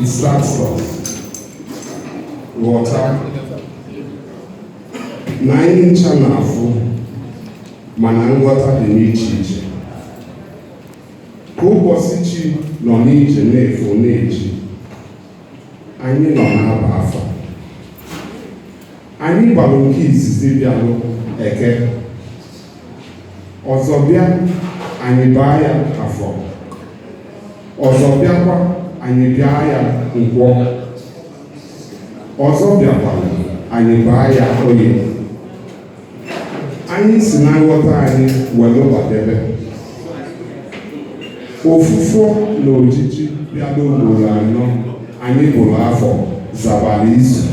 Distracts us. Ghọta na anyị ncha na-afụ, mana nghọta dị n'iche iche. Ka ụbọchị chi nọ n'ije na-efo na-eji, anyị nọ na-aba afa. Anyị gbalụ nke izizi bịalụ Eke, ọzọ bịa, anyị baa ya Afọ, ọzọ bịakwa, anyị bịa ya Nkwọ, ọzọ bịakwara, anyị baa ya Oye. Anyị si na nghọta anyị welu gbadebe. Ofufo na ojiji bịala ugboro anọ, anyị bụrụ afọ zabara izu.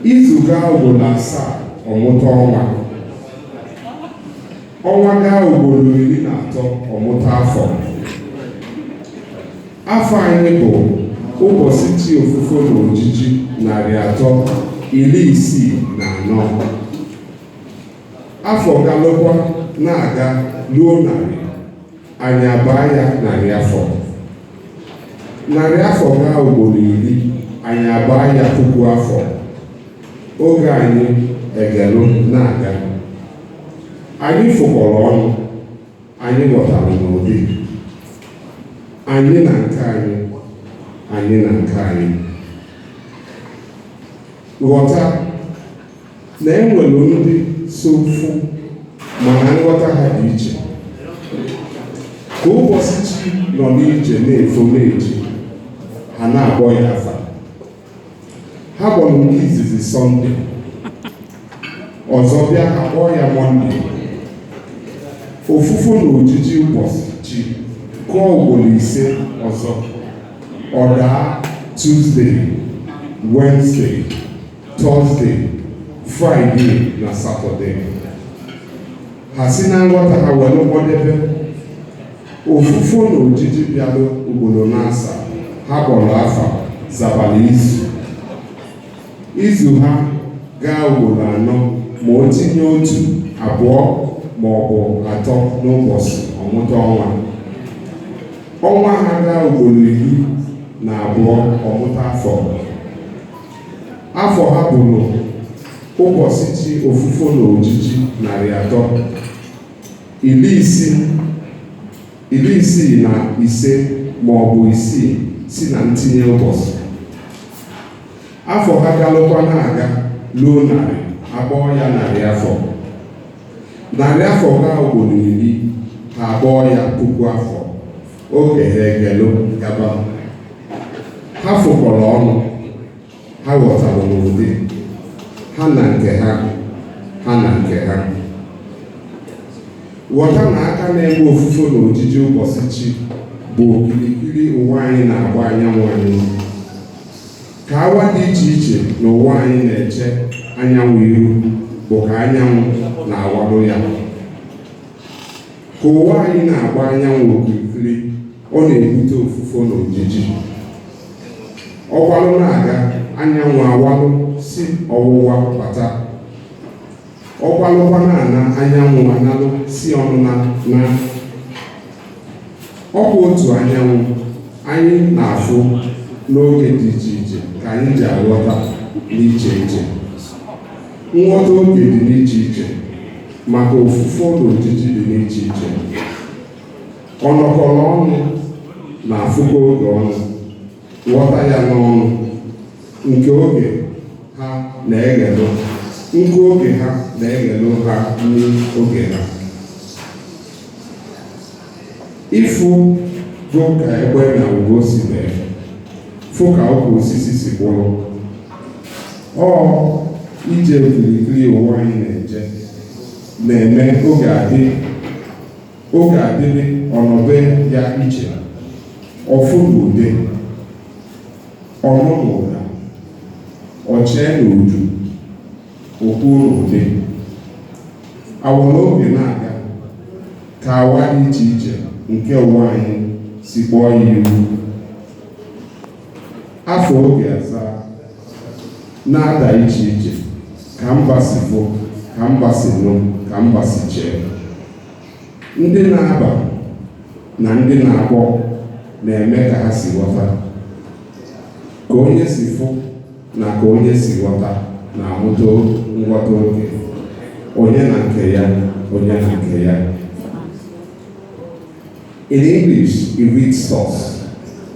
Izu gaa ugboro asaa, ọmụta ọnwa. Ọnwa gaa ugboro 13, ọmụta afọ. Afọ anyị bụ ụbọchị chi ofufo na ojiji 364. Afọ galụkwa na-aga ruo 100, anyị abaa ya 100 afọ. 100 afọ gaa ugboro 10, anyị abaa ya 1000 afọ. Oge anyị egelụ na-aga. Anyị fụkọrọ ọnụ, anyị ghọtara n'ụdị. Anyị na nke anyị, anyị na nke anyị. Ghọta na enwere ndị so fụ, mana nghọta ha dị iche. Ka ụbọchị chi nọ n'ije na-efo na-eji, ha na-akpọ ya afa. Ha kpọrọ nke izizi Sunday, ọzọ bịa, ha kpọọ ya Monday. Ofufo na ojiji ụbọchị chi kụọ ugboro ise ọzọ, ọ daa Tuesday, Wednesday, Thursday, Friday na Saturday. Ha si na nghọta ha were kpọdebe. Ofufo na ojiji bịalụ ugboro na asaa, ha kpọrọ afa zabara izu. Izu ha gaa ugboro anọ, ma o tinye otu, abụọ ma ọ bụ atọ n'ụbọchị, ọmụta ọnwa. Ọnwa ha gaa ugboro 12, ọmụta afọ. Afọ ha bụrụ ụbọchị chi ofufo na ojiji 365 ma ọ bụ isii si na ntinye ụbọchị. Afọ ha galụkwa na-aga ruo 100, akpọọ ya 100 afọ. 100 afọ gaa ugboro 10, ha akpọọ ya 1000 afọ. Oge ha egelụ gaba. Ha fụkọrọ ọnụ, ha ghọtara n'ụdị ha na nke ha, ha na nke ha. Ghọta na aka na-eme ofufo na ojiji ụbọchị chi bụ okirikiri ụwa anyị na-agba anyanwụ anyị. Ka awa dị iche iche na ụwa anyị na-eche anyanwụ iru bụ ka anyanwụ na-awado ya. Ka ụwa anyị na-agba anyanwụ okirikiri, ọ na-ebute ofufo na ojiji. Ọgbalụ na-aga, anyanwụ awalụ si ọwụwa bata. Ọgbalụkwa na-ana, anyanwụ analụ si ọnụna na. Ọ bụ otu anyanwụ anyị na-afụ n'oge dị iche iche ka anyị ji aghọta n'iche iche. Nghọta oge dị n'iche iche maka ofufo na ojiji dị n'iche iche. Ọnọkọrọ ọnụ na-afụkọ oge ọnụ, ghọta ya n'ọnụ, nke oge ha na-eghelụ, nke oge ha na-eghelụ ha n'oge ha. Ịfụ go ka egbe na ugo si bee, fụ ka ukwu osisi si kwụrụ. Ọ ije okirikiri ụwa anyị na-eje na-eme oge adị, oge adịrị ọnọbe ya iche, ọfụ n'ude, ọnụ n'ụda, ọchee n'udu, okwu n'ụdị. Awọrọ oge na-aga ka awa dị iche iche nke ụwa anyị si kpọọ ya iwu. Afọ oge aza na-ada iche iche ka mba si fụ, ka mba si nụ, ka mba si chee. Ndị na-aba na ndị na-akpọ na-eme ka ha si ghọta. Ka onye si fụ na ka onye si ghọta na-amụta nghọta oke. Onye na nke ya, onye na nke ya. In English, it reads thus.